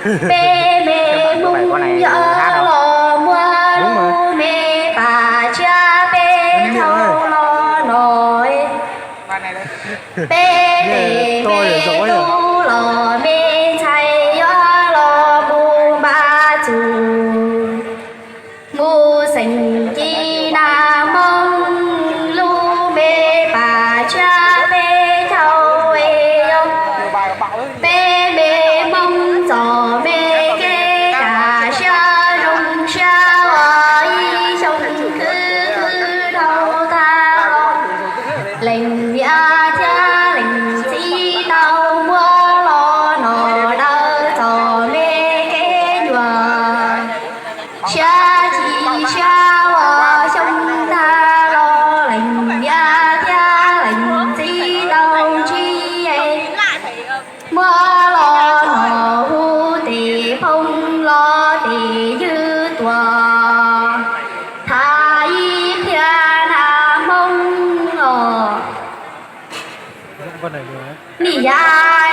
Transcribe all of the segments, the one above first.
Peb me Hmoob yog los muab lub me pas tshiab peb dhau los no. Peb tes me tub los me ntxhais yog los mus npaj txug mus xeem ci nas Hmoob lub me pas tshiab peb dhau es yog peb me Hmoob txom me kev kaj siab zoo siab ua ib xyoo khwv khwv dhau tag los leej niam thiab leej txiv tau muab los no daws txom me kev nyuaj siab ci siab ua xyoo tag los leej niam thiab leej txiv tau ntsib muab los no hu tes phooj los tes ywg tuaj thav ib pliag nas Hmoob os. Nim yav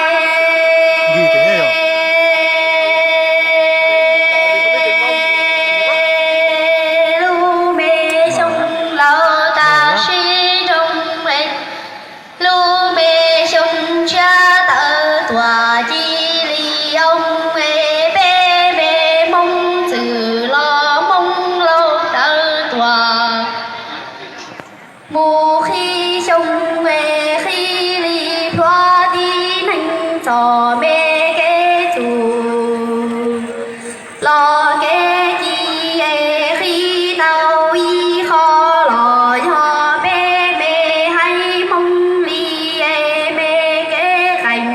lub me xyoo laus tag sib nroo, lub me xyoo tshiab tawm tuaj cia li oo es peb me Hmoob txwm los Hmoob laus tawm tuaj mus qhib xyoo es qhib li plhuav tib neeg txom me kev txuj los kev ci es qhib tau ib qho los yog peb me haiv Hmoob li es me kev qees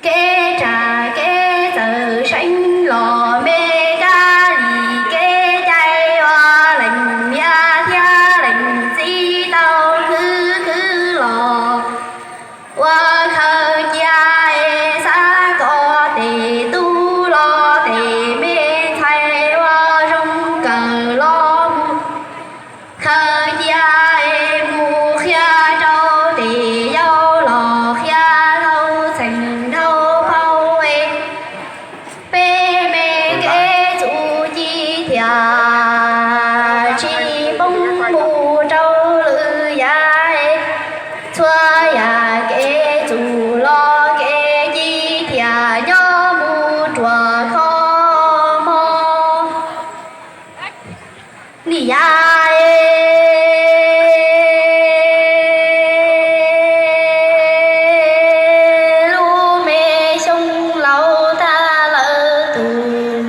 kev raj kev txawj seev los me kab lis kev cai ua leej niam thiab leej txiv tau khwv khwv los ua khaws cia es xav kom tes tub los tes me ntxhais ua zoo kawg los mus khaws cia es mus qhia rau tes yau los qhia dhau txheej dhau phau es peb me kev txuj ci thiaj tsis poob mus rau lwm yam es txhua yam kev txuj los kev ci thiaj nyob mus ruam kho mob. Nim yav lub me xyoo laus tag lawm tus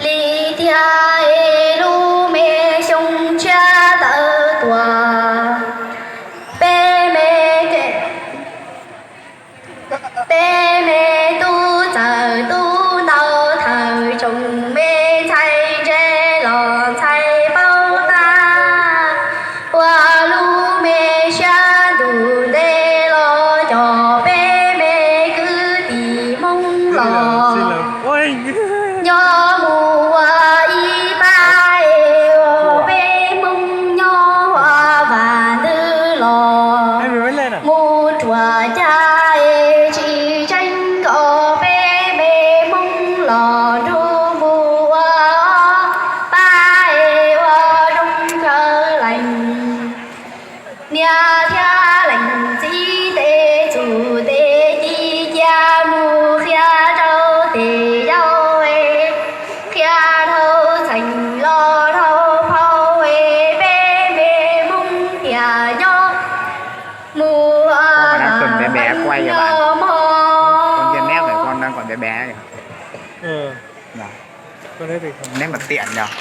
li thiab es lub me xyoo tshiab tawm tuaj peb me peb me tub txawm tub ntau thawm tsoom me ntxhais ntse los ntxhais paub tag ua lub me siab ntuj ntev los coj peb me kwv tij Hmoob los nyob mus ua ib pab es ua peb Hmoob nyob ua vam ntxwv los mus ruam cag es tsis tseeb kom peb me Hmoob los nrug mus ua ob pab es ua zoo kawg leej niam thiab leej txiv tes txuj tes ci cia mus qhia rau tes yau es qhia dhau txheej los dhau phau es peb me Hmoob thiaj nyob mus ua ntev ntev mog. Neb mas tiam yog.